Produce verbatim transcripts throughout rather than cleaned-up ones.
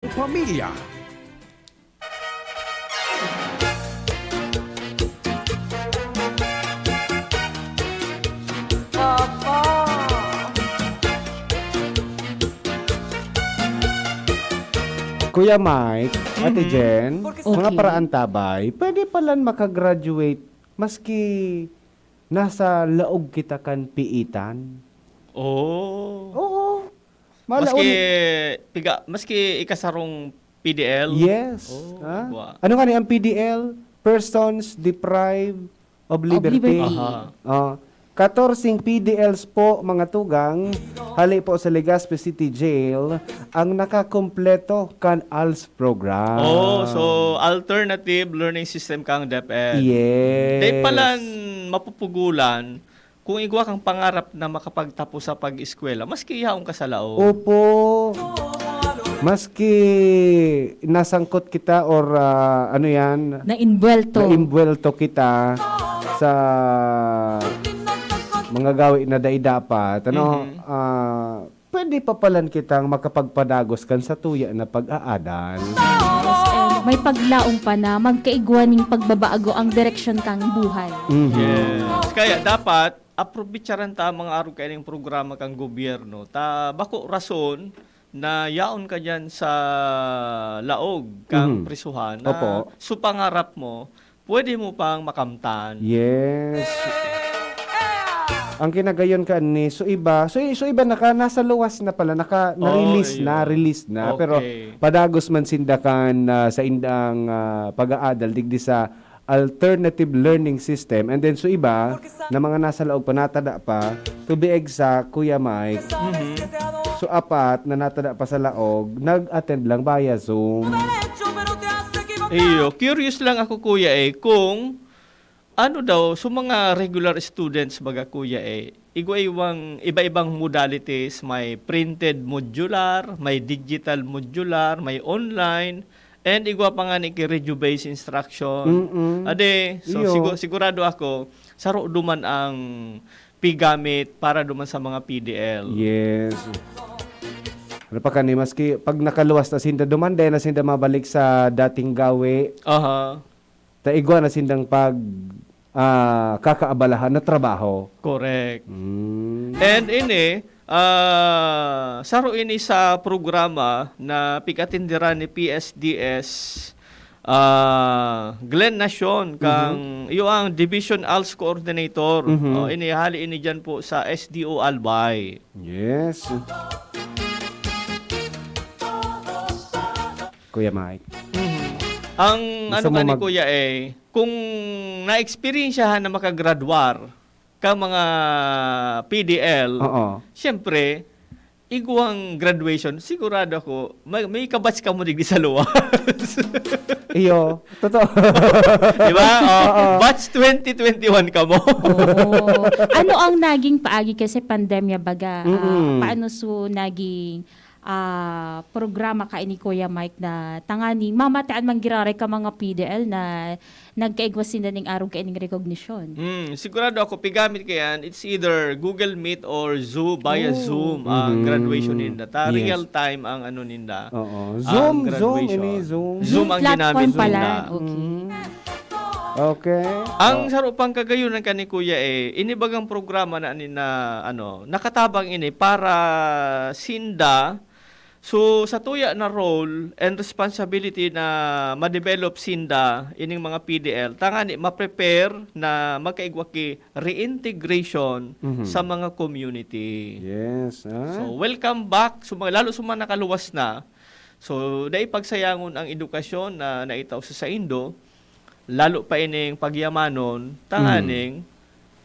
Pamilya. Kuya Mike, Ate Mhm. Jen, mga Okay. paraantabay, pwede palan makagraduate maski nasa laog kita kan piitan? Oh. Oo. Malaog Maski ni piga maski ikasarong P D L? Yes. Oh, Ah? wa Ano nga ni ang P D L? Persons deprived of Of liberty. liberty. Aha. Ah, katorseng P D Ls po, mga tugang, hali po sa Legazpi City Jail, ang nakakompleto kan ALS program. Oh, so alternative learning system kang DepEd. Yes. Di palan mapupugulan kung igwa kang pangarap na makapagtapos sa pag-eskwela, maski yaon ka sa laog. Opo. Maski nasangkot kita or, ah, ano yan, Naimbwelto. naimbwelto kita sa mga gawain na dai dapat, ano, Mhm. ah, pwede pa palan kitang makapagpadagos kan satuya na pag-aadan. Yes, and may paglaom pa na magkaigwa ning pagbabago ang direksyon kang buhay. Mhm. Yes. Kaya dapat, aprobitsaran ta ang mga arog kaining programa kang gobyerno. Ta bako rason na yaon ka diyan sa laog kang Mhm. prisuhan na Opo. su pangarap mo, pwede mo pang makamtan. Yes. Ang kinagayon ka ni, so iba, so, so iba naka, nasa luwas na pala, naka, Oh, na-release na, iyo. release na. Pero Okay. padagos man sinda kan, ah, sa indang, ah, pag-aadal digdi sa alternative learning system. And then, so iba, na mga nasa laog pa, natada pa, to be exact, Kuya Mike, Mhm. so apat na natada pa sa laog, nag-attend lang via Zoom. Iyo, curious lang ako, Kuya, eh, kung ano daw, so mga regular students, baga, Kuya, eh, igwa-iwang, iba-ibang modalities, may printed modular, may digital modular, may online, and igwa pa nga ni ki radio-based instruction. Mm-mm. Ade, so Iyo. sigu-, sigurado ako, saro duman ang pigamit para duman sa mga P D L. Yes. Ano pa kani, maski pag nakaluwas na sinda, duman, dai na sinda mabalik sa dating gawi. Aha. Ta igwa na sindang pag, ah, kakaabalahan na trabaho. Correct. Mm. And ini, ah, saro ini sa programa na pig-atenderan ni P S D S, ah, Glenn Nacion, Mhm. kang, iyo ang Division ALS Coordinator. Mhm. Oh, ini, hali ini diyan po sa S D O Albay. Yes. Kuya Mike. Mhm. Ang Gusto ano mo ka ni mag- Kuya, eh, kung naeksperyensyahan na makagradwar ka mga P D L, Oo. siyempre, igwang graduation, sigurado ako, may, may kabatch ka mo digdi sa luwas. Iyo, totoo. Di ba? Oh, Oo. batch twenty twenty-one ka mo. Oo. Ano ang naging paagi kasi pandemya baga? Ah, Mm-mm. paano so naging, ah, programa ka ini, Kuya Mike, na tangani, mamatian man giraray ka mga P D L na nagkaigwa sinda ning arog kaining recognition? Hmm, sigurado ako, pigamit ka yan, it's either Google Meet or Zoom, via Oh. Zoom ang Mhm. graduation ninda. Ta Yes. real time ang ano ninda, Oo. ang Zoom, Zoom, graduation. ini Zoom. Zoom Zoom ang platform ginamit pala. ninda. Okay. Mm. Okay. Ang Oh. saro pang kagayunan ka ni Kuya, eh, ini bagang programa na, ni, na, ano, nakatabang ini para sinda. So, sa tuya na role and responsibility na ma-develop sinda ining mga P D L, tangani ma-prepare na magkaigwa ki reintegration Mhm. sa mga community. Yes, ah. So, welcome back. So, mga, lalo sa mga nakaluwas na, so, dai pagsayangon ang edukasyon na naitao sa saindo, lalo pa ining pagyamanon, Mm. tanganing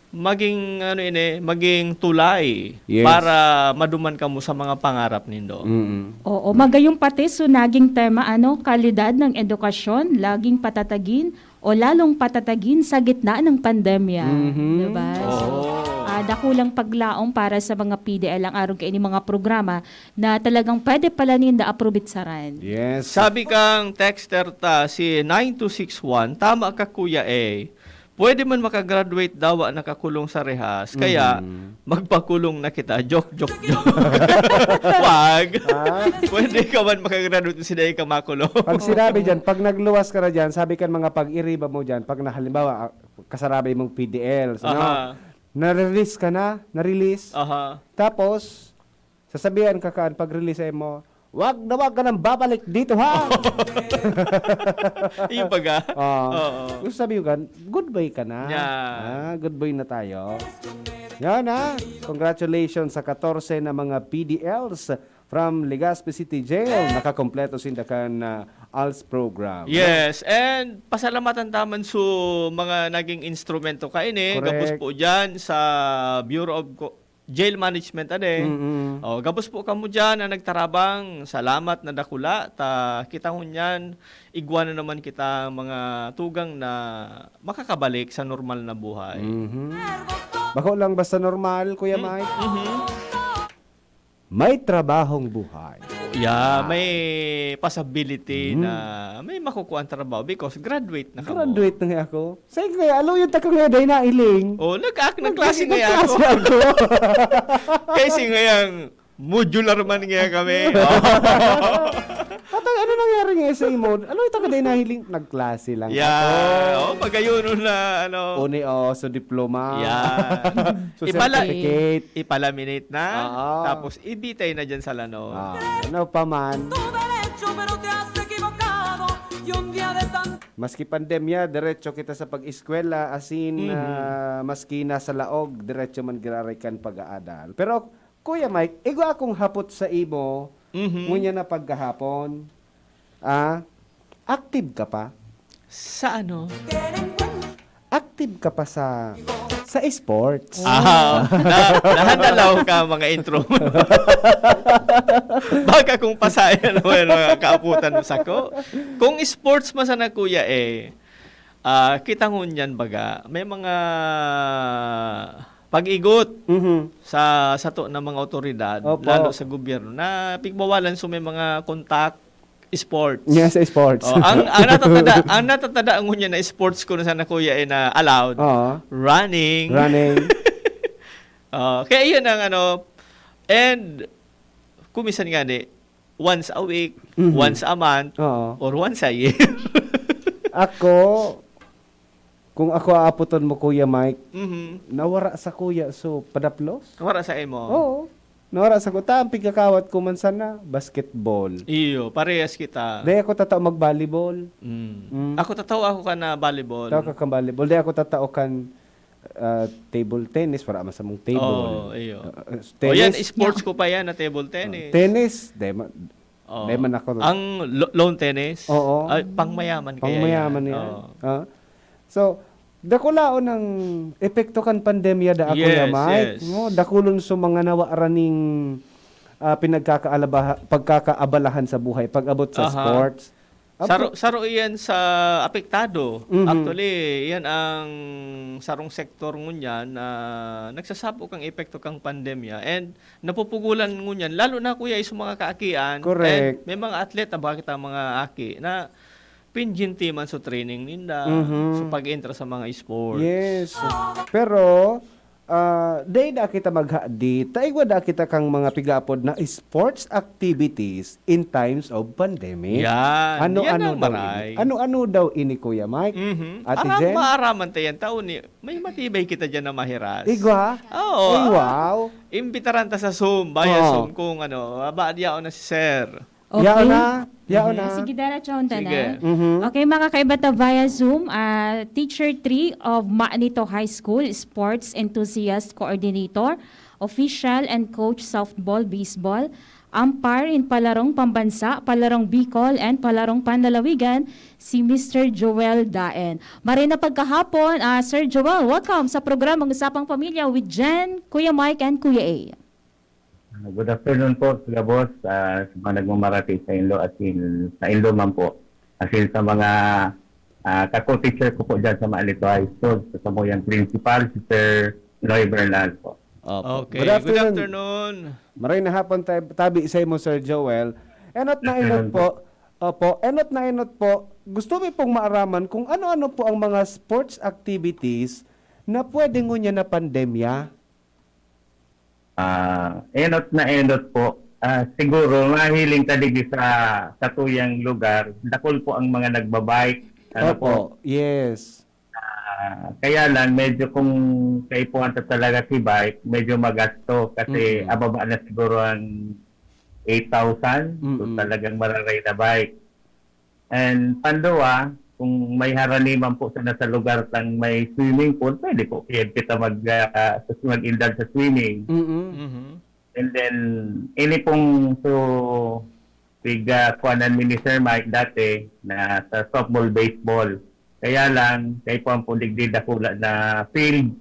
maging, ano ini, maging tulay Yes. para maduman kamo sa mga pangarap nindo. Mm. Oo, magayong pati, so naging tema, ano, kalidad ng edukasyon, laging patatagin o lalong patatagin sa gitna ng pandemya. Mhm. Diba? So, Oo. ah, dakulang paglaom para sa mga P D L ang arog kaini mga programa na talagang pwede pala ninda aprobitsaran. Yes. Sabi kang texter ta, si nine two six one, tama ka, Kuya A. Pwede man makagraduate dawa nakakulong sa rehas, kaya Mhm. magpakulong na kita. Joke, joke, joke. Wag. Ah? Pwede ka man makagraduate kung sila ka makulong. Pag sinabi dyan, pag nagluwas ka na dyan, sabi kan mga pag-iriba mo dyan, pag na, halimbawa, ah, kasarabay mong P D L, so, no? Aha. Na-release ka na, na-release. Aha. Tapos, sasabihan ka kan pag-release mo, "Wag na wag ka nang babalik dito, ha?" Yung baga? Oo. Oo. Gusto sabihin kan, good boy ka na. Yeah. Ah, good boy na tayo. Yan, ha? Congratulations sa katorse na mga P D Ls from Legazpi City Jail. Nakakompleto sinda kan, ah, ALS program. Yes, and pasalamatan taman su mga naging instrumento kaini, Correct. gabos po dyan sa Bureau of Co-, Jail Management, ade. Mm-mm. Oh, gabos po kamo dyan na nagtarabang. Salamat na dakula. Ta, kita ngunyan, igwa na naman kita mga tugang na makakabalik sa normal na buhay. Mhm. Bako lang basta normal, Kuya Mm, Mike. mhm. May trabahong buhay. Yeah, Ah. may possibility Mm. na may makukuha ang trabaho because graduate na kamo. Graduate na nga ako. Sa kaya, alo yung takang nga, day na iling. Oh, nag-, nag-, nagklase nga ako. Nagklase ako. Kasi ngayang modular man nga kami. Patay, ano nangyari nga sa imo? Ano yung takang day na hiling? Nagklase lang Yeah. ako. Oh, pag ayun na, ano. Uni, oh, so diploma. Yeah. So Ipala-, certificate. ipalaminate na. Oo. Tapos, ibitay na dyan sa lano. Ah, ano pa man. Tu derecho, pero te has equivocado. Y un día de tanto Maski pandemya, diretso kita sa pag-eskwela, asin, Mhm. ah, maski nasa laog, diretso man giraray kan pag-aadal. Pero, Kuya Mike, igwa akong hapot sa imo, Mhm. ngunyan na pagkahapon. Ah, active ka pa? Sa ano? Active ka pa sa, sa sports? Ah, na, nahandalaw ka, mga intro. Baka kung pasayan mo yung mga kaaputan mo sako. Kung sports man sana, kuya, eh, ah, kita ngunyan, baga, may mga pag-igot Mhm. sa sato na mga awtoridad, Opo. lalo sa gobyerno, na pigbawalan, so may mga contact sports. Yes, sports. Oh, ang, ang natatada, ang natatada ngunyan na sports ko na sana, kuya, eh, na allowed, Oo. running. Running. Oh, kaya yun ang ano, and kumisan nga ni, once a week, Mhm. once a month, Oo. or once a year. Ako, kung ako aapoton mo, Kuya Mike, Mhm. nawara sa kuya, so, padaplos? Nawara sa imo? Oo. Nawara sa kuta, ang pigkakawat ko man sana, basketball. Iyo, parehas kita. Di ako tatao mag-volleyball. Mm. Mm. Ako tatao ako ka na volleyball. Tatao ka ka volleyball. Di ako tatao kan, ah, table tennis, wala man sa mong table. Oo, iyo. Ah, ah, O yan, tennis, sports ko pa yan na table tennis. Tennis, di ma-, Oh. di man ako. Ang lo-, lawn tennis? Oo. Ay, pangmayaman kaya Pangmayaman yan. yan. Oo. Ah. So, dakulaon ang epekto kan pandemya da, Kuya Yes, Mike, yes. no? Dakulon sa mga nawara ning, ah, pinagkakaalabaha-, pagkakaabalahan sa buhay, pag-abot sa Aha. sports. Apo- Saro, saro iyan sa apektado. Mhm. Actually, iyan ang sarong sektor ngunyan na nagsasabog ang epekto kang pandemya and napupugulan ngunyan, lalo na, kuya, sa mga kaakian. Correct. And may mga atlet na bakit ang mga aki na pinjinti man sa training ninda, Mhm. sa pag-entra sa mga sports. Yes. Pero, ah, dai da kita maghadi, ta igwa da kita kang mga pigapod na sports activities in times of pandemic. Yan. Ano-ano Yan ang daw maray. ini? Ano-ano daw ini, Kuya Mike? Mhm. Ate Aram, Jen? maaraman ta yan, tao ni, may matibay kita dyan na mahiras. Igwa? Oo. Ay, wow. Imbitaran ta sa Zoom, via Oo. Zoom kung ano, aba, diyaon na si Sir. Okay. Yaon na, yaon Mhm. na. Sige, diretso ang Sige. tanan. Mhm. Okay, mga kaiba ta via Zoom, ah, Teacher three of Manito High School, Sports Enthusiast Coordinator, Official and Coach Softball, Baseball, Umpire in Palarong Pambansa, Palarong Bicol, and Palarong Panlalawigan, si Mister Joel Daen. Maray na pagkahapon, ah, Sir Joel, welcome sa programang Usapang Pamilya with Jen, Kuya Mike, and Kuya A. Ah, good afternoon po, Kuya Boss, ah, sa mga nagmamarati sa inyo at in-, sa inyo man po. As in, sa mga, ah, kako-teacher ko po dyan sa Manito High School, sa samuyang principal, si Sir Noy Bernal po. Opo. Okay, Good good afternoon. afternoon. Maray na hapon, tab-, tabi sa imo, Sir Joel. Enot na enot Afternoon po, Opo, enot na enot po. Gusto mi pong maaraman kung ano-ano po ang mga sports activities na pwede ngunyan na pandemya. Ah, enot na enot po. Ah, siguro, mahiling ka digdi sa satuyang lugar, dakul po ang mga nagbabike. Ano po? Opo, yes. Ah, kaya lang, medyo kung kaipuhan ta talaga si bike, medyo magasto kasi Mm. ababa na siguro ang eight thousand. So, Mm-mm. talagang mararay na bike. And panduwa, kung may haraniman po sana sa lugar tang may swimming pool, pwede po kaya kita mag, ah, mag-indulge sa swimming. Mm-mm. Mhm. And then, ini pong so, pig, ah, kuanan mi ni Sir Mike dati na sa softball, baseball. Kaya lang, kaipuhan po digdi dakula na field.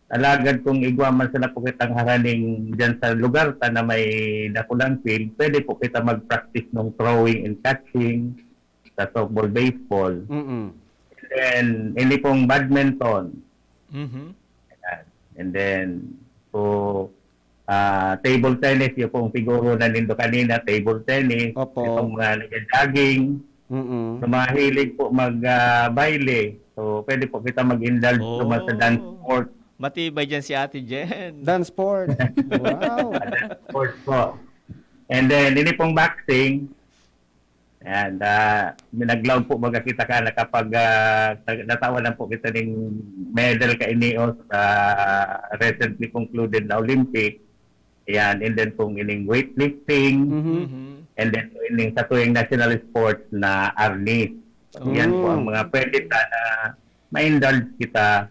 Alagad kung igwa man sana po kitang haraning dyan sa lugar ta na may dakulang field, pwede po kita mag-practice ng throwing and catching sa softball, baseball. Mm-mm. And then, ini pong badminton. Mhm. Ayan. And then, so, ah, table tennis, yung pong siguro na nindo kanina, table tennis, Opo. Itong mga nag-jogging, Mm-mm. sa mga hilig po mag, ah, baile. So, pwede po kita mag-indulge Oh. naman sa dance sport. Matibay dyan si Ate Jen. Dance sport. Wow. Dance sport po. And then, ini pong boxing, and ah, naglaog po baga kita ka na kapag ah, nag- natawanan po kita ng medal ka inios sa recently concluded na Olympic. Ayan, and then kung ining weightlifting, Mhm. Mhm. and then kung ining sa tuwing national sports na arnis. Yan po ang mga pwede ta na ma-indulge kita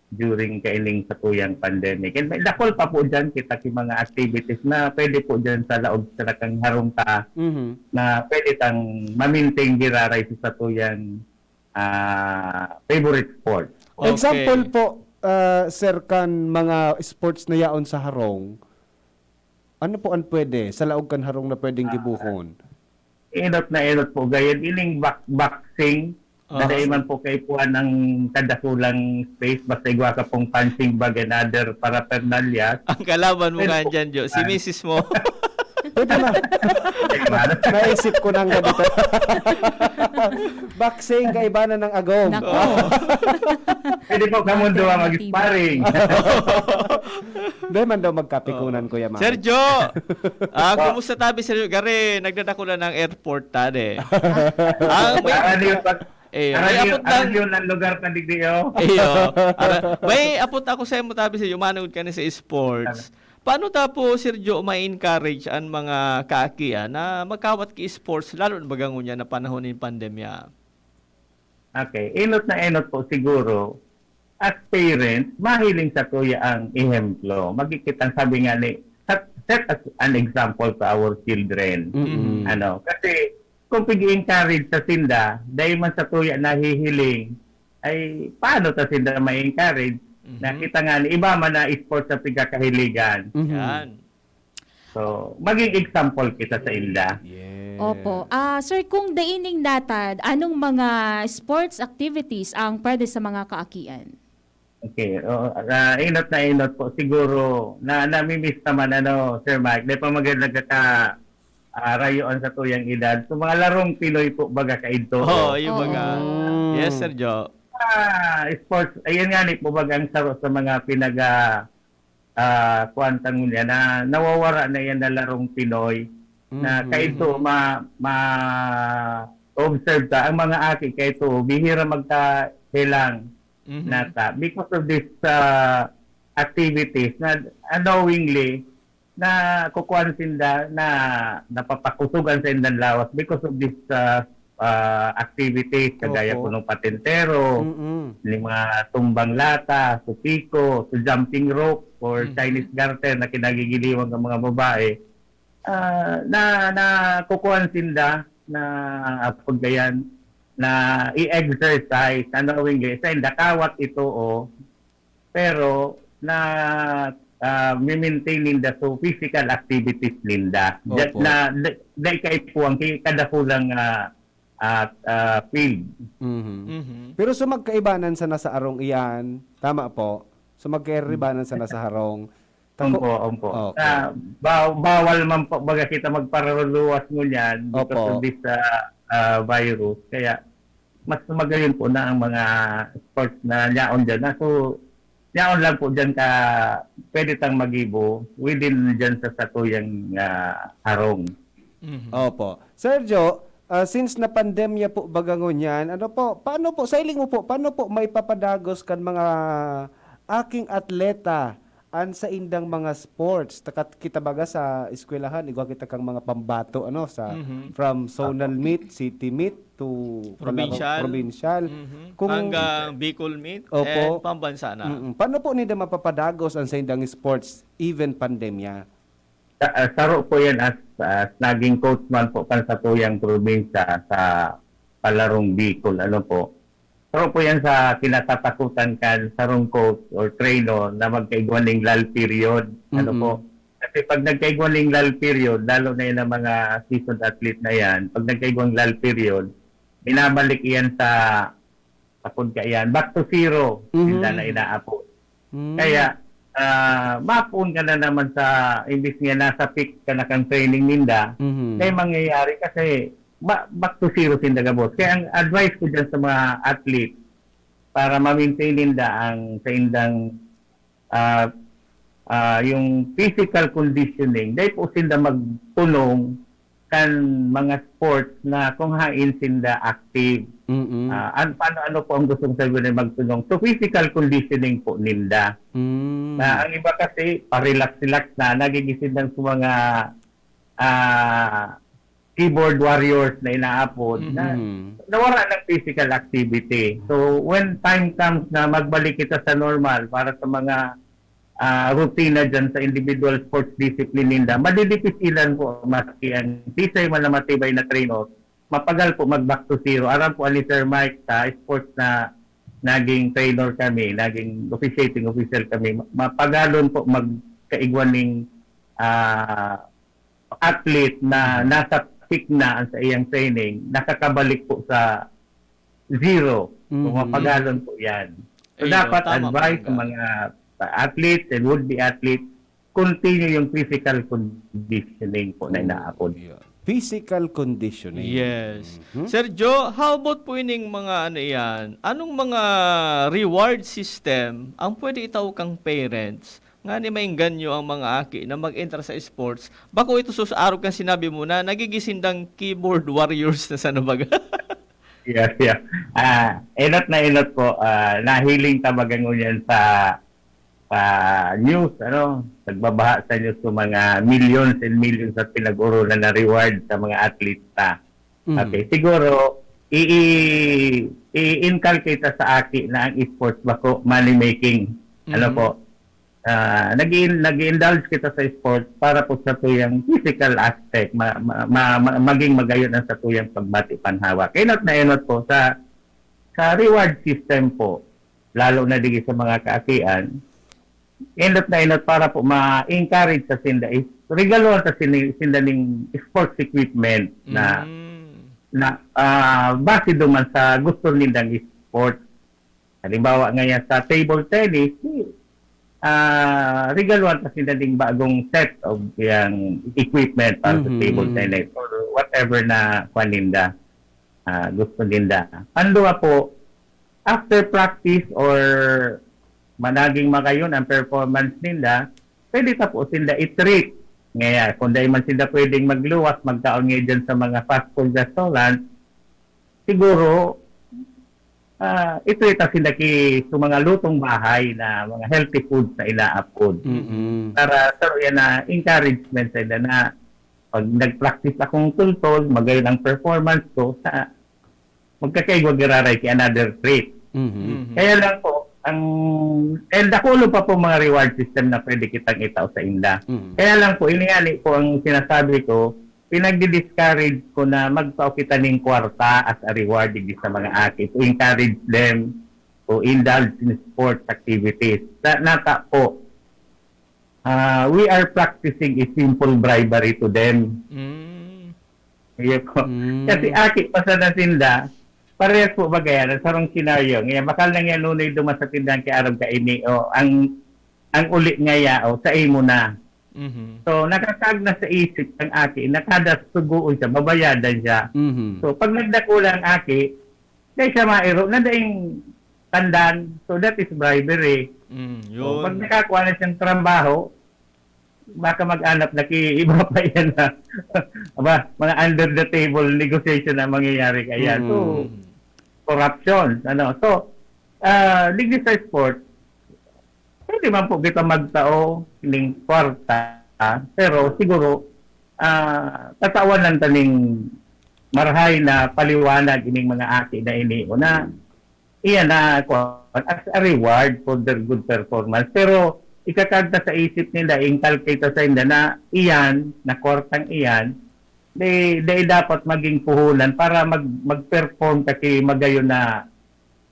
during kaining sa tuyang pandemic. And may dakol pa po dyan kita ki mga activities na pwede po dyan sa laog sa lakang harong ta Mhm. na pwede tang ma-maintain giraray sa satuyang ah, favorite sport. Okay. Example po, ah, sir, kan mga sports na yaon sa harong, ano po ang pwede sa laog kan harong na pwedeng gibuhon? Inot na inot po gayud ining bak- boxing. Ah. Dahil man po kay puan ang kadakulang space, basta igwa ka pong punching bag and other paraphernalia. Ang kalaban mo Pero- nga dyan, Jo. Si misis mo. Pwede na. Naisip ko nang ganito. Boxing, kaibanan ng agom. Nako. Oo. Pwede po kamo duwa mag-sparring. Hindi man daw magkapikunan, Kuya Mike. Sir Jo! Ah, kumusta tabi, Sir Jo? Gari, nagdadakula ng airport, tade. Ah, may, Ano yung pag- eh, ano may yung, apot ano ng... yung ng lugar pa digdi, oh? Iyo. Ara, may apot ako sa imo, tabi, Sir Jo, manugod ka na sa sports. Paano ta po, Sir Jo, ma-encourage ang mga kaakian na magkawat ki sports, lalo na baga ngunyan na panahon ng pandemya? Okay. Inot na inot po siguro, as parents, mahiling sa tuya ang ehemplo. Magkikitang sabi nga ni, set, set as an example to our children. Mm-mm. Ano, kasi kung pag-encourage sa sinda, dahil man sa tuya nahihiling, ay paano ta sinda ma-encourage? Mhm. Nakita nga ni iba man na sports sa pagkakahiligan. Mhm. Yan. So, maging example kita sa inda. Yes. Opo. Ah, sir, kung daining natad, anong mga sports activities ang pwede sa mga kaakian? Okay. O, ah, inot na inot po. Siguro, na namimiss naman, ano, Sir Mike, di pa maganda nagkaka ah, rayuan sa tuyang edad. So, mga larong Pinoy po, baga kaidto. Oh, yung Oo. mga... Mm. Yes, Sir Jo. Ah, sports, ayan nga ni po baga ang saro sa mga pinaga ah, kuwan tang niya na nawawara na yan na larong Pinoy na Mhm. kaidto ma, ma observe ta ang mga aki kaidto bihira magkahelang Mhm. nata because of this ah, activities na unknowingly na kukuan sinda na napapakusugan sa indang lawas because of this ah, ah, activities kagaya Opo. punong patintero Mm-mm. ni mga tumbang lata, supiko, sa jumping rope or Mhm. Chinese garter na kinagigiliwan ng mga babae, ah, na nakukuhan sinda na apod gayan na i-exercise, ano, wingge, sa inda kawat ito, oh, pero na ah, mi-maintain ninda so physical activities ninda. Opo. Na, na, na kaipuhan ki kada kulang ah, at ah, field. Mhm. Mhm. Pero so magkaibanan sana sa arong iyan, tama po? So magkaibanan sana sa harong. Opo, opo. Okay. Ah, ba-, bawal man po baga kita magpararuluwas ngunyan because Opo. of this, ah, ah, virus. Kaya mas magayon po na ang mga sports na yaon dyan. Ako, yaon lang po dyan ka pwede tang magibo within dyan sa satuyang, ah, harong. Mhm. Opo. Sir Jo, ah, since na pandemya po baga ngunyan, ano po, paano po, sa hiling mo po, paano po maipapadagos kan mga aking atleta an saindang mga sports? Takat kita baga sa eskwelahan, igwa kita kang mga pambato, ano, sa, Mhm. from zonal meet, city meet, to Provincial. Provincial. Mhm. Kung Hanggang Bicol meet Opo. and pambansa na. Mm-mm. Paano po ninda mapapadagos ang saindang sports, even pandemya? Sa, ah, saro po yan as, as naging coach man po kan satuyang probinsya sa palarong Bicol, ano po. Saro po yan sa kinatatakutan kan sarong coach or trainer na magkaigwa ning lull period, ano Mm. po. Kasi pag nagkaigwa ning lull period, lalo na yan ang mga seasoned athlete na yan, pag nagkaigwang lull period, binabalik iyan sa, sa pud kaiyan, back to zero, Mhm. sila na inaapod. Mm. Kaya, ah, mapoon ka na naman sa, imbis nga nasa peak ka na kang training ninda, Mhm. may mangyayari kasi ba-, back to zero sinda gabos. Kaya ang advice ko dyan sa mga athlete, para ma-maintain ninda ang saindang, ah, ah, yung physical conditioning, dai po sinda magtunong kan mga sports na kung hain sinda active. Mm-mm. Ah, an-, paano, ano po ang gustong sabihin na magtunong? So, physical conditioning po ninda. Mm. Na ang iba kasi, pa-relax-relax na, nagigising lang sa mga, ah, keyboard warriors na inaapod na Mm. nawara ng physical activity. So, when time comes na magbalik kita sa normal para sa mga, ah, rutina dyan sa individual sports discipline ninda, madidipisilan po maski ang tisay man na matibay na trainer, mapagal po mag back to zero. Aram po ani Sir Mike sa sports na naging trainer kami, naging officiating official kami, ma-, mapagalon po magkaigwa ning, ah, athlete na Mhm. nasa peak na ang sa iyang training, nakakabalik po sa zero. Kung Mhm. mapagalon po yan. So, Ayun, dapat tama po advice yan, sa mga athletes and would-be athletes, continue yung physical conditioning po na Mm, inaapod. yeah. Physical conditioning. Yes. Mhm. Sir Joe, how about po ining mga ano yan? Anong mga reward system ang pwede itao kang parents ngani maengganyo ang mga aki na mag-enter sa sports? Bako ito sus arog kan sinabi mo na nagigising dang keyboard warriors na sana baga. Yeah, yeah. Ah, enot na enot po, ah, nahiling ta baga ngunyan sa, sa news, ano, nagbabaha sa news sa mga millions and millions at pinag-urulan na reward sa mga atleta. Mm. Okay, siguro, i-, i-, i-inculcate ta sa aki na ang sports bako money making. Ano Mm. po? Ah, nag-i-, nag-i-indulge kita sa sports para po sa tuyang physical aspect, ma-, ma-, ma-, ma-, maging magayon ang sa tuyang pagbati panhawa. Enot na enot po sa, sa reward system po, lalo na digi sa mga kaakian, enot na enot para po ma-encourage sa sinda is regaluhan sa sini-, sinda ning sports equipment na, Mm. na, ah, base duman sa gusto nindang sport. Halimbawa, ngayon sa table tennis, di, ah, regaluhan ta sila ding bagong set of yang equipment para sa Mhm. table tennis or whatever na kwan ninda, ah, gusto ninda. Ang duwa po, after practice or managing magayon ang performance ninda, pwede ta po sinda i-treat. Ngayon, kung dahil man sila pwedeng magluwas, magkaon ngayon dyan sa mga fast food restaurant, siguro, ah, i-treat ta sila ki, sa mga lutong bahay na mga healthy foods na inaapod. Mm-mm. Para sa yan na encouragement sa ila na pag nag-practice akong tultol, magayon ang performance ko, sa magkakaigwa giraray ki another treat. Mhm. Mhm. Kaya lang po, ang, and dakulo pa po mga reward system na pwede kitang itao sa inda. Mhm. Kaya lang po, ini ngani po ang sinasabi ko, pinagdi-discourage ko na magtao kita ning kwarta as a reward digdi sa mga aki to encourage them to indulge in sports activities. Sa, nata po, ah, we are practicing a simple bribery to them. Mm. Iyo po. Mm. Kasi aki pa sana sinda, parehas po ba kaya na sarong senaryo? Ngayon, bakal na nga nunoy duman sa tindahan kay arog kaini, o ang ang uli nga yao sa imo na. Mhm. So, nakakagna sa isip ang aki na kada sugoon siya, babayadan siya. Mhm. So, pag nagdakula ang aki, dahil siya mairo na daing tandan. So, that is bribery. Mm, So, pag yun. nakakuha na siyang trabaho, baka mag-anap na ki iba pa yan na aba, mga under the table negotiation na mangyayari kaya. So, Mm. corruption. Ano? So, ah, digdi sa sport, pwede man po kita magtao ning kwarta, pero siguro, ah, tatawan lang ta ning marahay na paliwanag ining mga aki na ini o na iyan na kuwan, as a reward for their good performance. Pero ikakagta sa isip nila, inculcate sa inda na iyan, na kwartang iyan, di, di dapat maging puhunan para mag, mag-perform kasi magayon na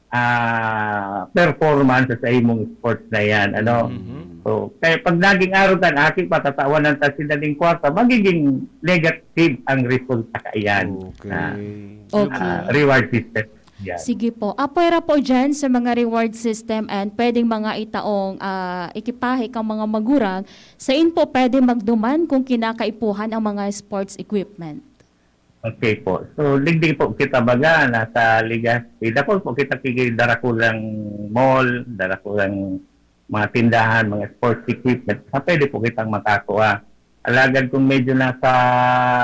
ah, performance sa imong sports na yan. Ano? Mhm. So, kaya pag naging arrogant, aki, patatawanan ta sila ng kwarta, magiging negative ang resulta kaiyan. Okay. Ah, Okay. ah, reward system. Yan. Sige po. Apwera po dyan sa mga reward system and pwedeng mga itaong ah, ekipahe kang mga magurang, sain po pwede magduman kung kinakaipuhan ang mga sports equipment? Okay po. So, digdi po kita baga, nasa Legazpi. Dakul po kita kiki darakulang mall, darakulang mga tindahan, mga sports equipment. Sa pwede po kitang makakuha. Alagad kung medyo nasa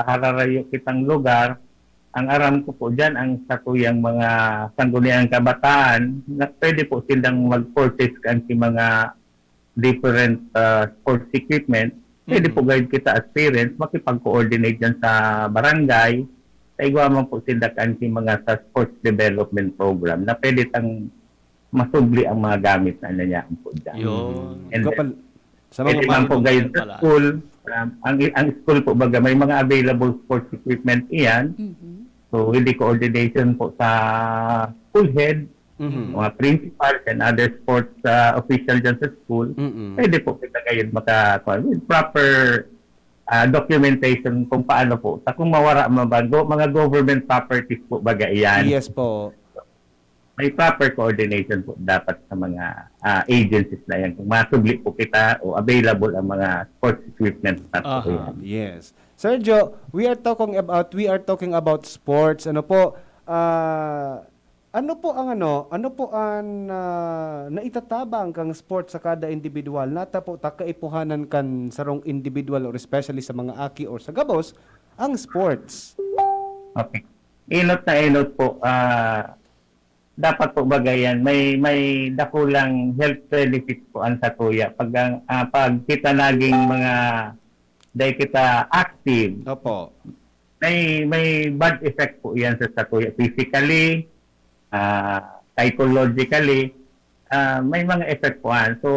hararayo kitang lugar, ang aram ko po dyan, ang satuyang mga sangguniang kabataan, na pwede po silang mag-purchase kan si mga different ah, sports equipment. Pwede Mhm. po guide kita as parents, makipag-coordinate dyan sa barangay. Sa igwa man po sila kan si mga sa sports development program na pwede tang masubli ang mga gamit na nangyaan po dyan. Yun. And Kapal, sa mga Pwede man po Marunong guide din sa pala. school. Um, ang, ang school po baga may mga available sports equipment iyan. Mhm. So, with the coordination po sa school head, Mhm. mga principals and other sports uh, official dyan sa school, Mm-mm. pwede po kita ngayon maka with proper uh, documentation kung paano po. Sa kung mawara man ba, go, mga government properties po baga iyan. Yes po. May proper coordination po dapat sa mga uh, agencies na yan. Kung masubli po kita o available ang mga sports equipment na po Aha. yan. Yes. Sir Joe, we are talking about we are talking about sports. Ano po? Ah, ano po ang ano, ano po ang ah, naitatabang kang sport sa kada individual? Nata po ta kaipuhanan kan sarong individual or especially sa mga aki or sa gabos ang sports. Okay. Inot na inot po, ah, dapat po bagayan, may may dakulang health benefit po ang satuya. Pag, ang- ah, pag kita naging mga, dahil kita active, Opo. may may bad effect po yan sa satuya physically, ah, psychologically, ah, may mga effect po yan. So,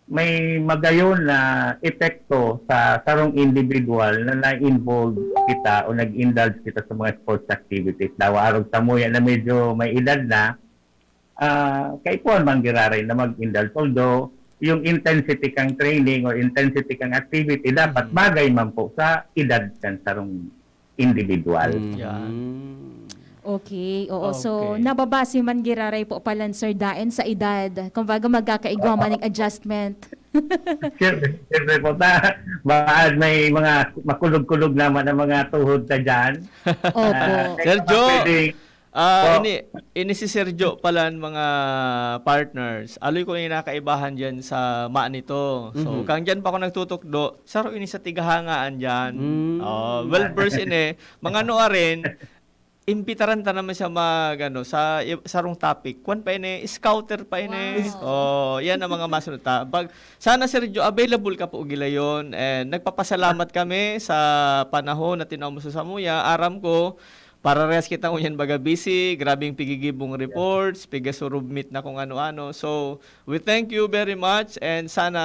may magayon na epekto sa sarong individual na na-involve kita o nag-indulge kita sa mga sports activities. Dawa arog samuya na medyo may edad na, ah, kaipuhan man giraray na mag-indulge. Although, yung intensity kang training or intensity kang activity, dapat Mhm. bagay man po sa edad kan sarong individual. Mhm. Yan. Okay, oo. So, Okay. nababase man giraray po palan, Sir Daen, sa edad. Kumbaga, magkakaigwa man yung adjustment. Siyempre, siyempre po, ta, baka may mga makulog-kulog naman ang mga tuhod ka dyan. Opo. Ah, Sir baka Joe, pwedeng- Ah, Po. ini, ini si Sir Joe pala ang mga partners. Aloy ko na yung nakaibahan dyan sa ma nito. So, Mhm. kang dyan pa ako nagtutukdo, saro ini sa tigahangaan dyan. Mm. Oh, well versed ini. Mga ano rin, imbitaran ta naman siya mag, ano, sa i- sarong topic. Kwan pa ini, scouter pa ini. Wow. Oh, yan ang mga masunod ta. Pag, sana Sir Joe, available ka po gilayon. And nagpapasalamat kami sa panahon na tinao mo sa samuya. Aram ko, pararehas kita ngunyan baga busy, grabing pigigibong reports, pigasurubmit na kung ano-ano. So, we thank you very much and sana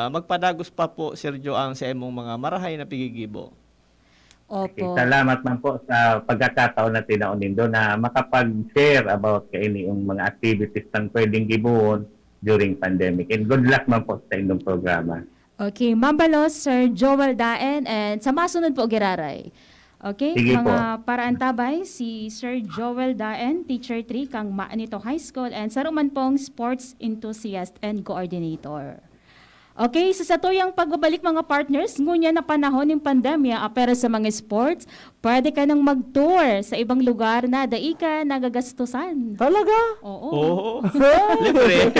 magpadagos pa po, Sir Joe, ang sa imong mga marahay na pigigibo. Opo. Salamat man po sa pagkakataon na tinao nindo na makapag-share about kaini yung mga activities na pwedeng gibohon during pandemic. And good luck man po sa inyong programa. Okay, mabalos, Sir Joel Daen, and sa masunod po, giraray. Okay, Sige mga po. paraantabay, si Sir Joel Daen, Teacher three kang Maanito High School, and saruman pong sports enthusiast and coordinator. Okay, sa satuyang pagbabalik, mga partners, ngunyan na panahon nin pandemya, ah, pero sa mga sports, pwede ka nang mag-tour sa ibang lugar na dai ka nagagastusan. Talaga? Oo. Oo. Libre.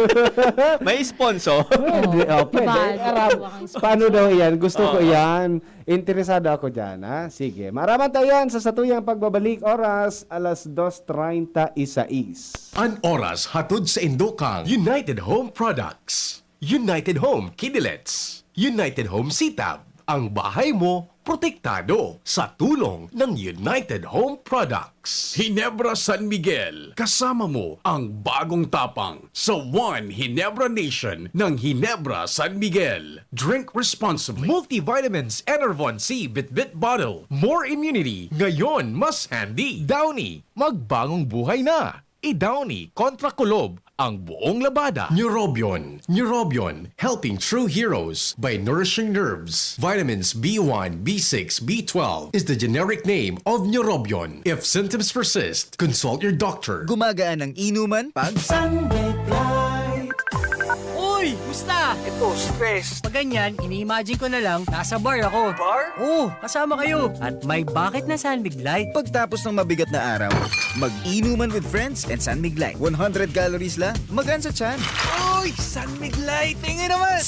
May sponsor. Pwede, oh, pwede. Diba? Aram, Diba? paano daw yan? Gusto ko Oo. yan. Interesado ako dyan, ha? Sige. Maaraman tayo yan sa satuyang pagbabalik, oras, alas dos treinta y seis. An oras hatod sa indukang United Home Products. United Home Kidilets. United Home Sitab. Ang bahay mo, protektado sa tulong ng United Home Products. Ginebra San Miguel, kasama mo ang bagong tapang sa One Ginebra Nation ng Ginebra San Miguel. Drink responsibly. Multivitamins Enervon C Bitbit Bottle. More immunity, ngayon mas handy. Downy, magbagong buhay na. I-Downy kontra kulob ang buong labada. Neurobion. Neurobion, helping true heroes by nourishing nerves. Vitamins B one, B six, B twelve is the generic name of Neurobion. If symptoms persist, consult your doctor. Gumagaan ang inuman pag Sunlight Light. Uy! Musta? Ito, stress. Pag ganyan, ini-imagine ko na lang, nasa bar ako. Bar? Oo, kasama kayo. At may bakit na San Mig Light. Pagtapos ng mabigat na araw, mag-inuman with friends and San Mig Light. One hundred calories lang, magaan sa tiyan. Uy! San Mig Light! Tingin naman!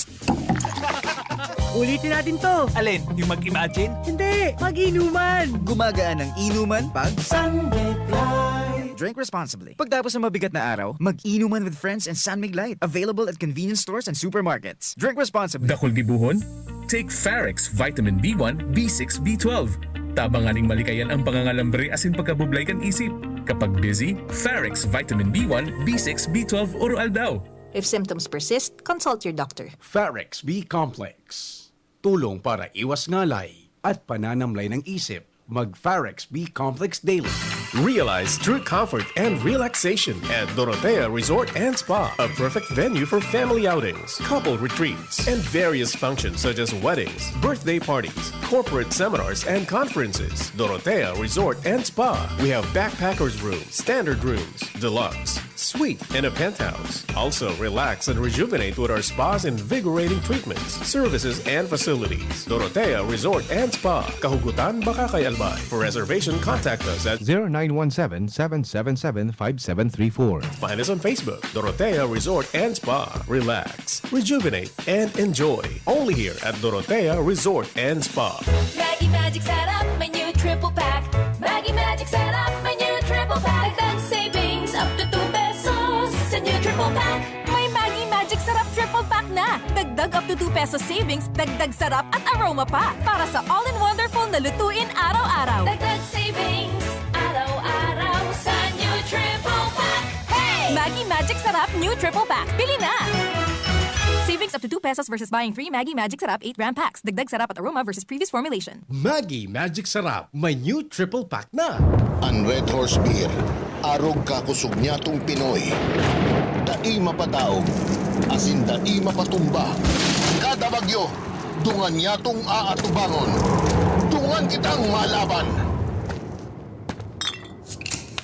Ulitin natin to. Alin? Yung mag-imagine? Hindi! Mag-inuman! Gumagaan ang inuman pag San Mig Light. Drink responsibly. Pagtapos ng mabigat na araw, mag-inuman with friends and San Mig Light. Available at convenience stores and supermarkets. Drink responsibly. Dakul gibohon? Take Farex Vitamin B one, B six, B twelve. Tabang nganing malikayan ang pangangalambre asin pagkabublay kan isip. Kapag busy, Farex Vitamin B one, B six, B twelve oro-aldaw. If symptoms persist, consult your doctor. Farex B Complex. Tulong para iwas ngalay at pananamlay ng isip. Mag Farex B Complex Daily. Realize true comfort and relaxation at Dorotea Resort and Spa, a perfect venue for family outings, couple retreats, and various functions such as weddings, birthday parties, corporate seminars, and conferences. Dorotea Resort and Spa. We have backpackers room, standard rooms, deluxe, suite, and a penthouse. Also, relax and rejuvenate with our spa's invigorating treatments, services, and facilities. Dorotea Resort and Spa, Kahugutan, Bacacay, Albay. For reservation, contact us at zero nine one seven, seven seven seven, five seven three four. Find us on Facebook, Dorotea Resort and Spa. Relax, rejuvenate, and enjoy. Only here at Dorotea Resort and Spa. Maggi Magic Sarap, may new triple pack. Maggi Magic Sarap, may new triple pack. Dagdag savings up to two pesos sa new triple pack. May Maggi Magic Sarap triple pack na. Dagdag up to two pesos savings, dagdag sarap at aroma pa. Para sa all-in-wonderful na lutuin araw-araw. Dagdag savings, araw-araw sa new triple pack. Hey! Maggi Magic Sarap new triple pack. Bili na! Savings up to two pesos versus buying three Maggi Magic Sarap eight gram packs. Dagdag sarap at aroma versus previous formulation. Maggi Magic Sarap, may new triple pack na. An Red Horse Beer, arog ka kusog nyatong Pinoy. Dai mapadaog, asin dai mapatumba. Kada bagyo, dungan nyatong aatubangon. Dungan kitang malaban!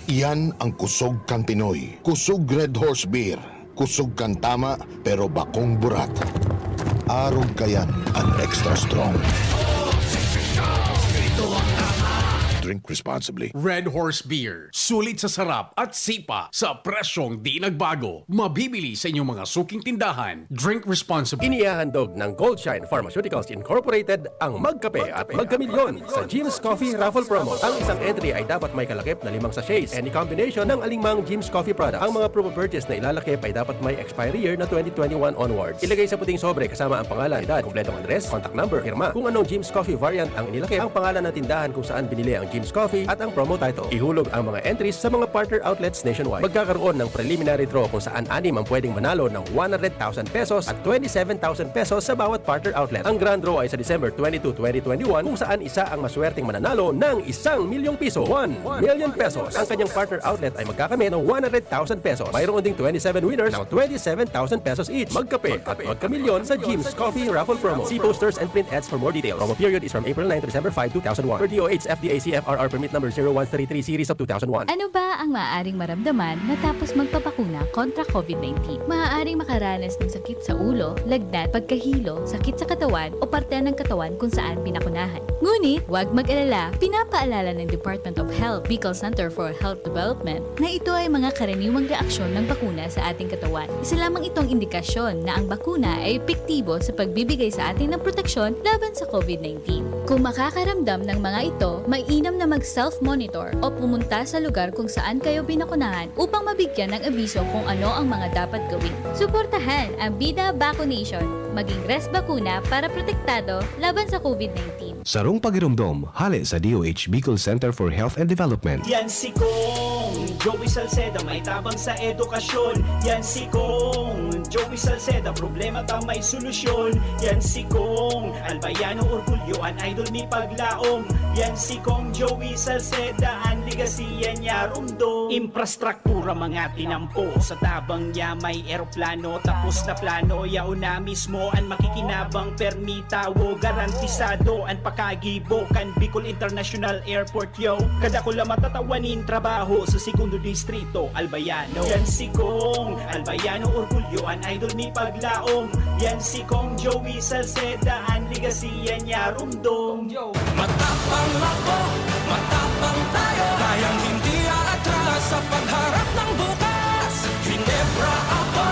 Iyan ang kusog kan Pinoy. Kusog Red Horse Beer. Kusog kan tama, pero bakong burat. Arog kayan an extra strong. Drink responsibly. Red Horse Beer. Sulit sa sarap at sipa sa presyong di nagbago. Mabibili sa inyong mga suking tindahan. Drink responsibly. Inihahandog ng Goldshine Pharmaceuticals Incorporated ang Magkape at Magkamilyon sa Jim's Coffee Raffle Promo. Ang isang entry ay dapat may kalakip na limang sachets, any combination ng alingmang Jim's Coffee products. Ang mga promo purchase na ilalakip ay dapat may expiry year na twenty twenty-one onwards. Ilagay sa puting sobre kasama ang pangalan, edad, kompletong address, contact number, pirma. Kung anong Jim's Coffee variant ang inilakip, ang pangalan ng tindahan kung saan binili ang Jim's Coffee at ang promo title. Ihulog ang mga entries sa mga partner outlets nationwide. Magkakaroon ng preliminary draw kung saan anim ang pwedeng manalo ng one hundred thousand pesos at twenty-seven thousand pesos sa bawat partner outlet. Ang grand draw ay sa December twenty-two, twenty twenty-one, kung saan isa ang maswerteng mananalo ng isang milyong piso, one million pesos. Ang kanyang partner outlet ay magkakamit ng one hundred thousand pesos. Mayroon ding twenty-seven winners ng twenty-seven thousand pesos each. Magkape at magkamilyon sa Jim's Coffee Raffle Promo. See posters and print ads for more details. Promo period is from April nine to December five, two thousand one. Per D O H, F D A C F R R Permit Number zero one three three Series of two thousand one. Ano ba ang maaaring maramdaman matapos magpabakuna kontra COVID nineteen? Maaaring makaranas ng sakit sa ulo, lagnat, pagkahilo, sakit sa katawan o parte ng katawan kung saan pinakunahan. Ngunit, huwag mag-alala, pinapaalala ng Department of Health, Bicol Center for Health Development, na ito ay mga karaniwang reaksyon ng bakuna sa ating katawan. Isa lamang itong indikasyon na ang bakuna ay epektibo sa pagbibigay sa atin ng proteksyon laban sa COVID nineteen. Kung makakaramdam ng mga ito, mainam na mag-self-monitor o pumunta sa lugar kung saan kayo binakunahan upang mabigyan ng abiso kung ano ang mga dapat gawin. Suportahan ang Bida Vaccination. Maging res bakuna para protektado laban sa COVID nineteen. Sarong pagiromdom, hale sa D O H Bicol Center for Health and Development. Yan si Kong Joey Salceda, may tabang sa edukasyon. Yan si Kong Joey Salceda, problema ta may solusyon. Yan si Kong Albayano Orgulyo, an idol mi paglaom. Yan si Kong Joey Salceda, an legacy yan niya rumdom. Infrastruktura mga tinampo, sa tabang niya may eroplano. Tapos na plano, yaon na mismo an makikinabang, permi tawo, garantisado an pakagibo kan Bicol International Airport, yo. Kadakula matatawa nin trabaho sa Segundo Distrito, Albayano. Yan si Kong Albayano Orgulyo, an idol mi paglaom. Yan si Kong Joey Salceda, an legacy yan niya rumdom. Matapang ako, matapang tayo. Tayang hindi aatras sa pagharap ng bukas. Hinebra ako,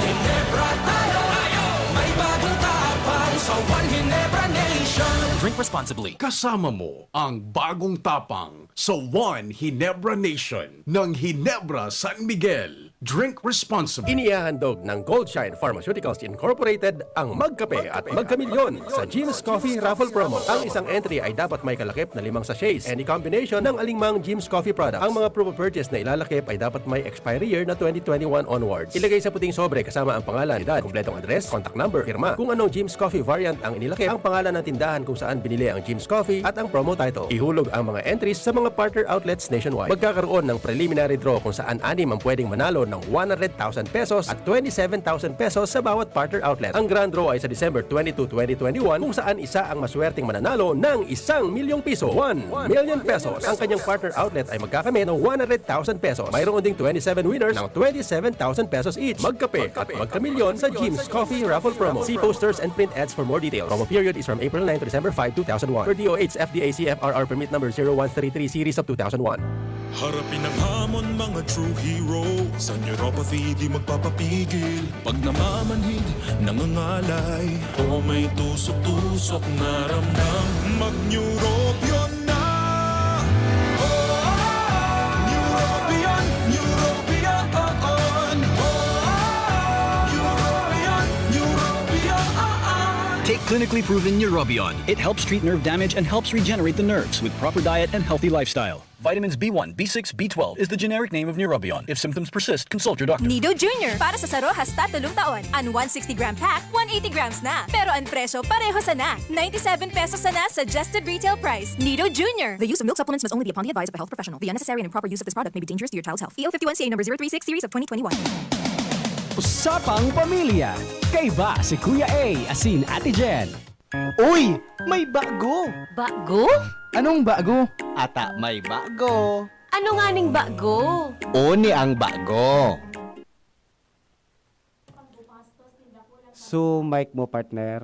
Hinebra tayo. May bagong tapang sa One Hinebra Nation. Drink responsibly. Kasama mo ang bagong tapang sa One Hinebra Nation ng Hinebra San Miguel. Drink responsibly. Inihahandog ng Goldshine Pharmaceuticals Incorporated ang Magkape at Magkamilyon sa Jim's Coffee Raffle Promo. Ang isang entry ay dapat may kalakip na limang sachets, any combination ng alingmang Jim's Coffee product. Ang mga proof of purchase na ilalakip ay dapat may expiry year na twenty twenty-one onwards. Ilagay sa puting sobre kasama ang pangalan, edad, kompletong address, contact number, pirma. Kung anong Jim's Coffee variant ang inilakip, ang pangalan ng tindahan kung saan binili ang Jim's Coffee at ang promo title. Ihulog ang mga entries sa mga partner outlets nationwide. Magkakaroon ng preliminary draw kung saan anim ang pwedeng manalo ng one hundred thousand pesos at twenty-seven thousand pesos sa bawat partner outlet. Ang grand draw ay sa December twenty-two, twenty twenty-one, kung saan isa ang maswerteng mananalo ng isang milyong piso, one million pesos. Ang kanyang partner outlet ay magkakamit ng one hundred thousand pesos. Mayroon ding twenty-seven winners ng twenty-seven thousand pesos each. Magkape at magkamilyon sa Jim's Coffee Raffle Promo. See posters and print ads for more details. Promo period is from April nine to December five, two thousand one. Per D O H F D A C F R R Permit Number zero one three three Series of two thousand one. Harapin ang hamon, mga true heroes. Sa neuropathy, di magpapapigil. Pag namamanhid, nangangalay, o may tusok-tusok na ramdam, mag-Neurobion na! Oh, Neurobion, Neurobion, oh, oh. Neurobion, Neurobion, oh, oh. Take clinically proven Neurobion. It helps treat nerve damage and helps regenerate the nerves with proper diet and healthy lifestyle. Vitamins B one, B six, B twelve is the generic name of Neurobion. If symptoms persist, consult your doctor. Nido Junior, para sa saro hasta tolong taon. An one sixty gram pack, one eighty grams na. Pero an presyo, pareho sana. Ninety-seven pesos sana suggested retail price. Nido Junior. The use of milk supplements must only be upon the advice of a health professional. The unnecessary and improper use of this product may be dangerous to your child's health. E O fifty-one C A number zero three six series of twenty twenty-one. Usapang Pamilya. Kaiba si Kuya A asin Ate Jen. Uy! May bago! Bago? Anong bago? Ata may bago. Ano nganing bago? Oni ang bago. So, mic mo, partner.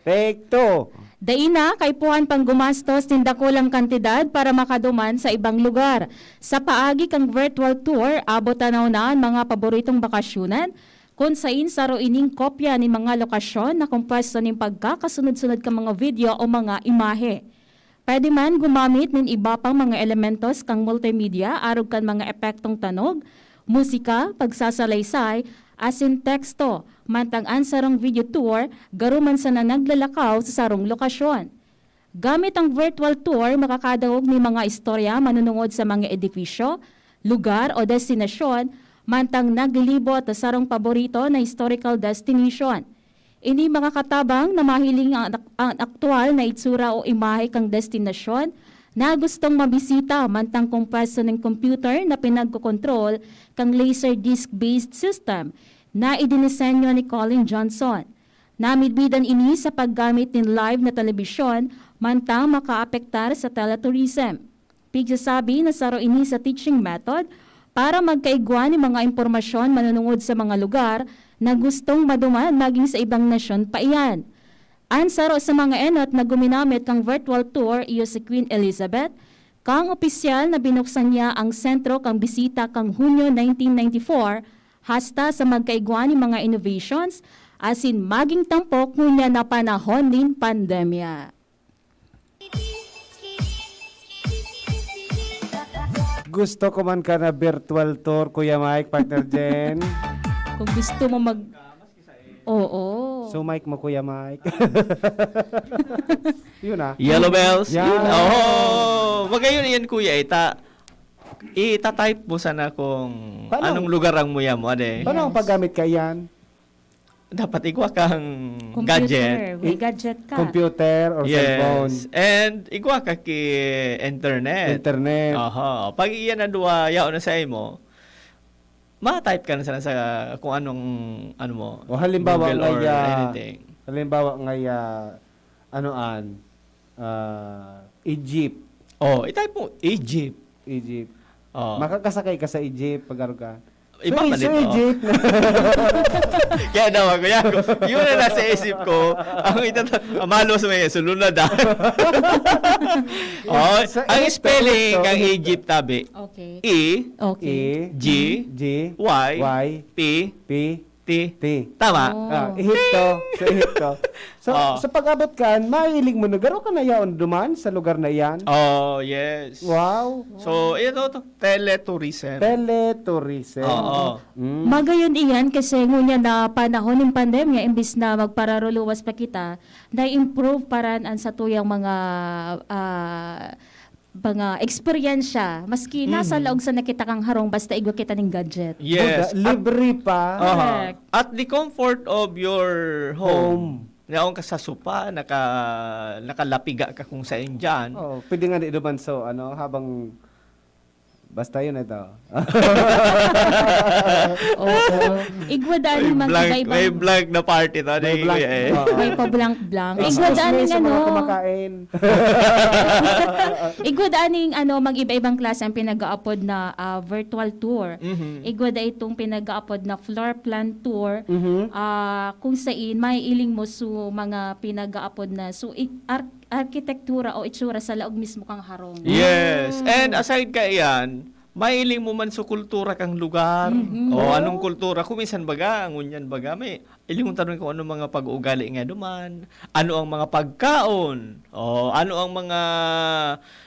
Take two. Dai na kaipuhan pang gumastos nin dakulang kantidad para makaduman sa ibang lugar. Sa paagi kan virtual tour, abot tanaw na an mga paboritong bakasyonan, kun sain saro ining kopya nin mga lokasyon na kompuesto nin pagkakasunod-sunod kan mga video o mga imahe. Pwede man gumamit nin iba pang mga elementos kan multimedia arog kan mga epektong tanog, musika, pagsasalaysay, asin teksto, mantang an sarong video tour garo man sana naglalakaw sa sarong lokasyon. Gamit ang virtual tour, makakadangog nin mga istorya manunungod sa mga edifisyo, lugar o destinasyon, mantang naglilibot sa sarong paborito na historical destination. Ini makakatabang na mahiling ang, ang aktual na itsura o imahe kan destinasyon na gustong mabisita, mantang kompuesto nin computer na pinagkokontrol kan Laserdisc-based system na idinisenyo ni Colin Johnson. Namidbidan ini sa paggamit nin live na telebisyon mantang makaapektar sa teletourism. Pigsasabi na saro ini sa teaching method para magkaigwa nin mga impormasyon manunungod sa mga lugar na gustong maduman magin sa ibang nasyon pa iyan. An saro sa mga enot na guminamit kan virtual tour iyo si Queen Elizabeth, kan opisyal na binuksan niya ang sentro kan bisita kan Hunyo nineteen ninety-four, hasta sa magkaigwa nin mga innovations asin magin tampok ngunyan na panahon nin pandemya. Gusto ko man ka na virtual tour, Kuya Mike, Partner Jen. Kung gusto mo mag... Oo. So, Mike mo, Kuya Mike. Yun ah. Yellow bells. Yan. Yun. Oh, magayon yan, kuya. Ita, ita-type mo sana kung Paano? Anong lugar ang muya mo, ade. Paano ang paggamit ka iyan? Dapat igwa kang Computer. Gadget. May gadget ka. Computer or cellphone? Yes. And igwa ka ki internet. Internet. Aha. Pag iyan na duwa, yaon na sa imo, ma-type ka na sana sa kung anong, ano mo, O halimbawa Google or ngaya, anything. Halimbawa ngaya, ano an, ah, Egypt. Oh, i-type mo, Egypt. Egypt. Oh. Makakasakay ka sa Egypt pag ano ka. Iba so, pa so din, oh. Egypt. Kaya daw ako, yan. Yun ang nasa isip ko. Ang itata, amalos mo yan, sulunod ah. oh, Sa ang Egypt, spelling Egypt, kang Egypt. Egypt, tabi. Okay. E, Okay. E, G, G, Y, Y, P, P, T. T. Tama? Oh. Ah, Ehipto. Sa Ehipto. So, Oh. sa pag-abot ka, mahiling mo na, garo ka na yaon duman sa lugar na iyan? Oh, yes. Wow. So, ito to, teletourism. Teletourism. Oo. Mm. Magayon iyan kasi ngunyan na panahon ng pandemya, imbis na magpararuluwas pa kita, na-improve paran an satuyang mga ah, mga eksperyensya. Maski nasa Mhm. laog sa nakita kang harong, basta igwa kita ning gadget. Yes. Buda, libre pa. Aha. Correct. At the comfort of your home. Home. Yaon ka sa sopa, naka, nakalapiga ka kung saan dyan. Oh, pwede nga di duman so, ano, habang basta yun ito. Oo. Igwa daan May mang blank, iba-ibang... may blank na party to. May Ano blank. eh. Oo. May pa-blank-blank. Igwa Excuse daan me ning sa mga ano, kumakain. igwa daan ning ano, mag-iba-ibang klase ang pinag-aapod na ah, virtual tour. Mhm. Igwa da itong pinag-aapod na floor plan tour. Mhm. Ah, kung sain, maiiling mo su mga pinag-aapod na su i- ar- arkitektura o itsura sa laog mismo kang harong. Yes. And aside ka iyan, mailing mo man sa kultura kang lugar. Mhm. O anong kultura? Kung minsan baga, ngunyan baga, may ilingon ta rin kung anong mga pag-uugali nga duman, ano ang mga pagkaon, o ano ang mga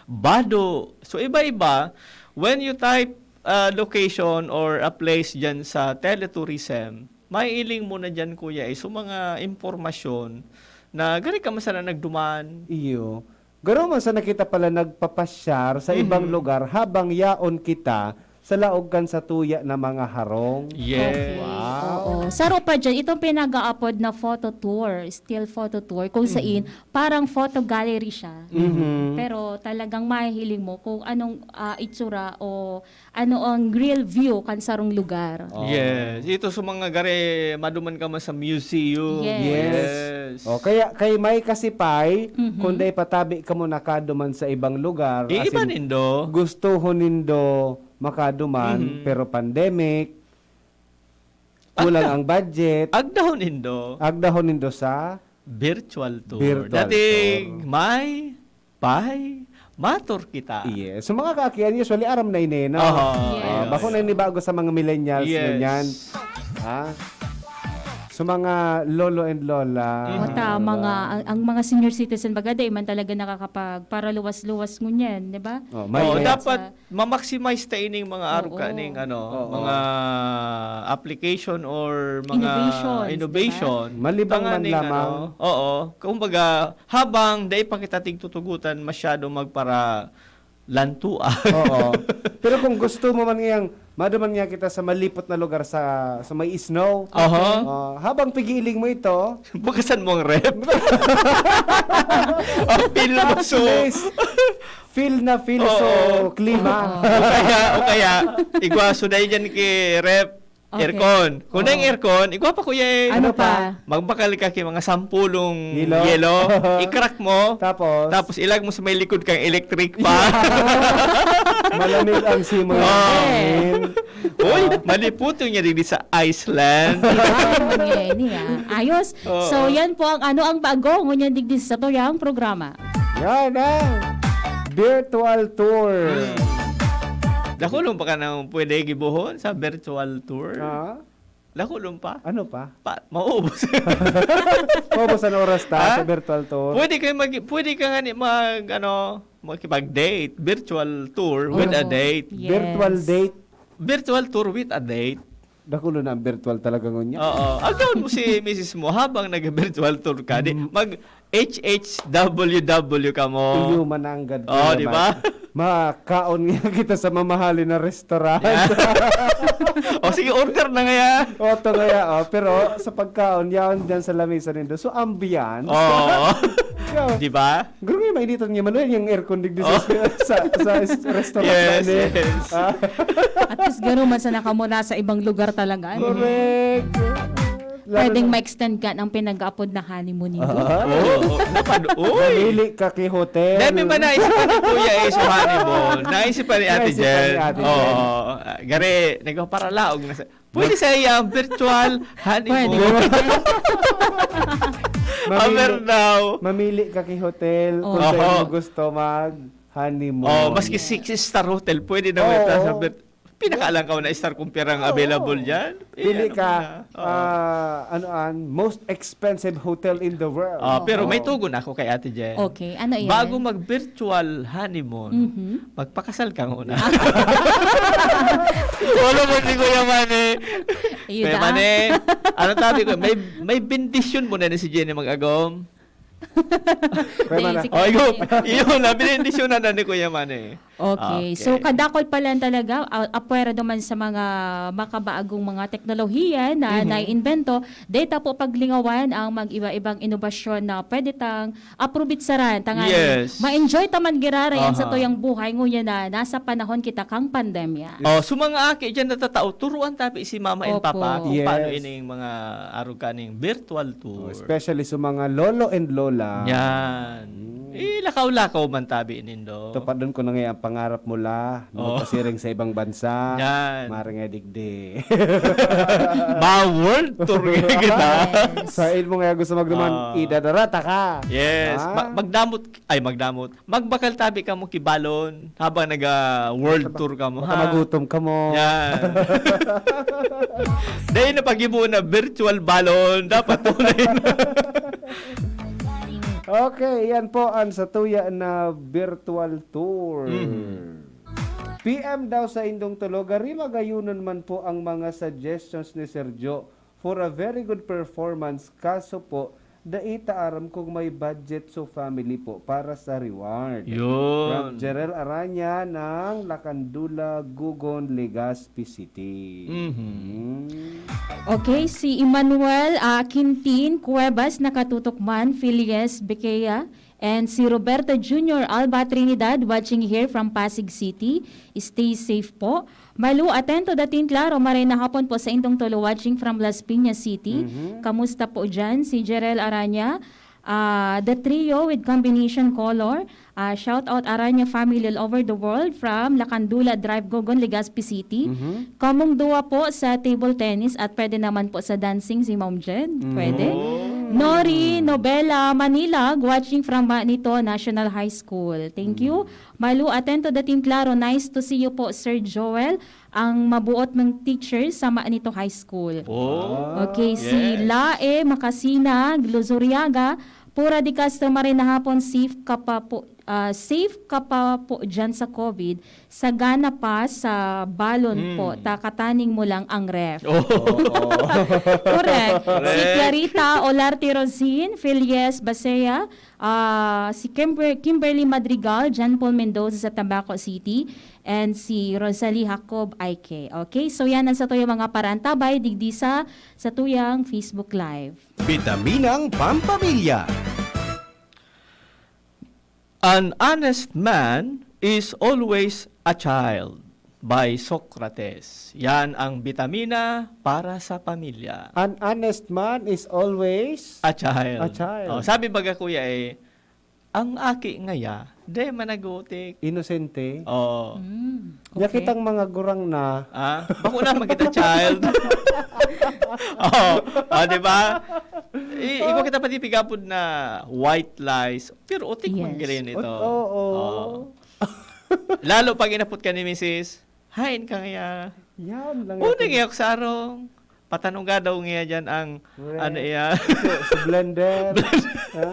bado. So, iba-iba. When you type uh, location or a place dyan sa teletourism, maiiling mo na dyan, kuya, eh, so mga impormasyon na gari ka man sana nagduman. Iyo. Garo man sa nakita pala nagpapasyar sa Mhm. ibang lugar habang yaon kita sa laog kan satuya na mga harong. Yes. Okay. Wow. Oo. Saro pa dyan, itong pinag-aapod na photo tour, still photo tour, kung sain, parang photo gallery siya. Mhm. Pero talagang mahihiling mo kung anong ah, itsura o ano ang real view kan sarong lugar. Oh. Yes. Ito sa mga gari, maduman ka man sa museum. Yes. Yes. Yes. O, kaya kay may kasipay, Mhm. kung dai patabi ka mo nakaduman sa ibang lugar, Eh, as iba in, nindo. gustohon nindo makaduman, Mhm. pero pandemic, kulang Agda- ang budget, Agdahon nindo. agdahon nindo sa Virtual tour. Virtual Dating tour. may, pay, matur kita. Yes. So, mga kaakian, usually, aram na ini, no? Aha. Yes. Ah, bako na ini bago sa mga millennials, Yes. ganyan. Ha? So, mga lolo and lola. Mhm. Mata, mga, ang, ang mga senior citizen, baga, di man talaga nakakapagparaluwas-luwas ngunyan, di ba? Oh, may, Oo, may, dapat mamaksimais ta ining mga Oo. aruka ning ano, Oo. mga application or mga Innovations, innovation. Malibang man Tanganing, lamang. ano, oo. Kumbaga, habang dai pa kita tigtutugutan masyado magpara lantua. Oo. Pero kung gusto mo man ngayang, maduman nga kita sa malipot na lugar sa, sa may snow. Aha. Ah, habang pigiling mo ito, Bukasan mo ang ref. Ang feel mo so. Yes. Feel na feel Oo. so klima. O kaya, o kaya, igwa, so dahil dyan kay ref, Okay. Aircon. Kung Oo. naing aircon, igwa pa, Kuya, eh. Ano Ano pa? pa? Magbakal ka ki mga sampulong Yelo. yelo, i-crack mo, Tapos? tapos ilag mo sa may likod kang electric pa. Malamig ang simoy ng Oo. hangin. Uy, Ah. maliputo niya digdi sa Iceland. Ay, mangyay niya. Ayos. Oo. So, yan po ang ano ang bago ngunyan digdi sa tuyang programa. Yan ang virtual tour. Hmm. Dakulon pa ka nang pwede gibohon sa virtual tour? Ah? Dakulon pa? Ano pa? Pa, maubos. Maubos ang oras ta Ha? sa virtual tour. Pwede kayo mag-, pwede ka nga ni mag, ano, makipag-date, virtual tour with a Oo. date. Yes. Virtual date. Virtual tour with a date. Dakulo na ang virtual talaga ngunyan. Oo. Agawon mo si misis mo habang nag-virtual tour ka. Di, Mm. mag H H W W ka mo. Iyo, mananggad ko Oo, naman. di ba? Makaon nga kita sa mamahalin na restaurant. Yeah. O sige, order na ngaya. O, to ngaya, o. Pero sa pagkaon, yaon dyan sa lamesa nindo. So, ambiance. Oo. Yo. Di ba? Garo nga, mainiton niya, Manuel, yung aircon digdi sa, Oh. sa, sa is-, restaurant Yes, na ni. yes. Ah. At least garo man sana kamo nasa ibang lugar talaga, ano? Correct. Lalo Pwedeng na ma-extend ka ng pinag-aapod na honeymoon nindo. Ah. Oo, oo. Napad-, uy! Mamili ka ki hotel. Dahil may ba naisipan ni Kuya Ace yung honeymoon? Naisipan ni Ate Naisipan ni Jen? Ate Jen. Oo. Ah, gari, nagpaparalaog na sa, pwede sa iya ang virtual honeymoon. Pwede. Mamili, Aber daw. mamili ka ki hotel kung Oo. saan mo gusto mag-honeymoon. Oh, maski six-star hotel, pwede daw Oo. ito sa vir-, pinakaalang ka na star kung pirang Oo. available dyan. Eh, Pili ano ka, ka na? Oo. ah, ano an, most expensive hotel in the world. Ah, pero may Oo. tugon ako kay Ate Jen. Okay, ano yan? Bago mag-virtual honeymoon, Mhm. magpakasal ka muna. Wala mo si Kuya Manny. Iyo Kuya ta. Manny, ano tabi ko? May, may bendisyon mo na ni si Jenny mag-agom. Kuya Manny. Dahil si Oh, Kuya yun. Manny. Yun, na, binendisyonan na ni Kuya Manny. Okay. Okay. So, kadakol pa lang talaga, a-, apwera duman sa mga makabaagong mga teknolohiya na Mhm. naiimbento, data po paglingawan ang mag-iba-ibang inobasyon na pwede tang aprobitsaran, tanganing Yes. ma-enjoy ta man giraray an Aha. satuyang buhay ngunyan na nasa panahon kita kang pandemya. Oh, so mga aki dyan natatao, turuan tabi si mama and Opo. papa kung paano Yes. ining mga arog kaning virtual tour. Oh, especially sa mga lolo and lola. Yan. Mm. Eh, lakaw-lakaw man tabi nindo. Tupadon ko na nga ang pangarap mo la, Oh. magpasiring sa ibang bansa. Yan. Mara nga digdi. Ma-world tour nga kita. Yes. Sa ilmo nga gusto magduman, Ah. idadarata ka. Yes. Ah. Ma-, magdamot, ay, magdamot. Magbakal tabi kamo ki balon habang naga-world Baka, tour kamo, baka ha? magutom kamo. Yan. Dahil napagibo na virtual balon, dapat tunay na. Okay, yan po ang satuya na virtual tour. Mhm. P M daw sa indong tulo, gari magayunon man po ang mga suggestions ni Sir Jo for a very good performance, kaso po, dai ta aram kung may budget so family po para sa reward. Yun. From Jerel Aranya ng Lakandula, Gugon, Legazpi City. Mhm. Hmm. Okay, si Emmanuel, ah, Quintin Cuevas, nakatutok man, Filies Bequea, and si Roberto Junior Alba Trinidad, watching here from Pasig City. Stay safe po. Malu, atento dating klaro, maray na hapon po sa indong tulo watching from Las Piñas City. Mhm. Kamusta po dyan? Si Jerel Aranya, ah, the trio with combination color. Ah, shout out Aranya family all over the world from Lakandula Drive, Gugon, Legazpi City. Mhm. Kamong duwa po sa table tennis at pwede naman po sa dancing si Ma'am Jen. Pwede. Mm. Nori Nobela Manilag, watching from Manito National High School. Thank you. Mm. Malu, atento dating klaro. Nice to see you po, Sir Joel. Ang mabuot mong teacher sa Manito High School. Oh, Okay, si yes. Lae Makasinag Luzuriaga, Pura de Castro, maray na hapon, safe ka pa po, ah, safe ka pa po dyan sa COVID, sagana pa sa balon po, Mm. ta kataning mo lang ang ref. Oo. Correct. Si Correct. Clarita Olarte Rosin, Feliez Basea, ah, si Kimber-, Kimberly Madrigal, John Paul Mendoza sa Tabaco City, and si Rosalie Jacob Aike. Okay, so yan ang satuyang mga parantabay digdi sa satuyang Facebook Live. Bitaminang Pampamilya. An honest man is always a child. by Socrates. Yan ang bitamina para sa pamilya. An honest man is always A child. A child. Oh, sabi baga, kuya, eh, ang aki ngaya, de managutik. Inosente. Oh. Mm, Nya okay. Kitang mga gurang na. Ah, bako naman kita child. Oh, ah, di ba? I, iba kita pati pigapod na white lies. Pero utik man Yes. giri ito. Oo. Oh. Lalo pag inapot ka ni misis, hain ka ngaya. Yan lang. Una Ito. ngaya ko sa arong. Patanuga daw ngaya dyan ang, Correct. Ano iya? Sa, sa blender. Ha?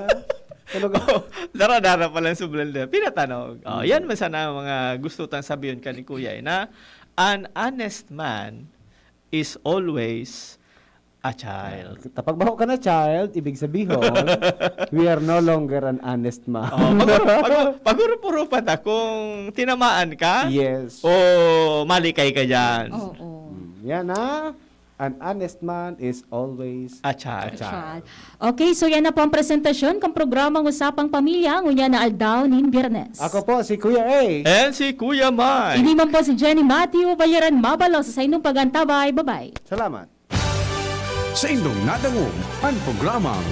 Talaga. Oh, dara-dara pa lang sa blender. Pinatanog. Oh, yan man sana ang mga gusto tang sabihin ka ni Kuya, eh, na an honest man is always a child. Kapag baho ka na child, ibig sabihin, we are no longer an honest man. Oh, pag, pag, pag-urup-urupan ta kung tinamaan ka Yes. o malikay ka dyan. Oo. Mm, yan ha. An honest man is always A child. Child. Okay, so yan na po ang presentasyon kan programang Usapang Pamilya ngunyan na aldaw nin Biyernes. Ako po si Kuya A. And si Kuya Mike. Ini man po si Jenny Matthew Bayaran Mabalos sa inyong pag-antabay. Bye-bye. Salamat. Sa indong nadangog an programang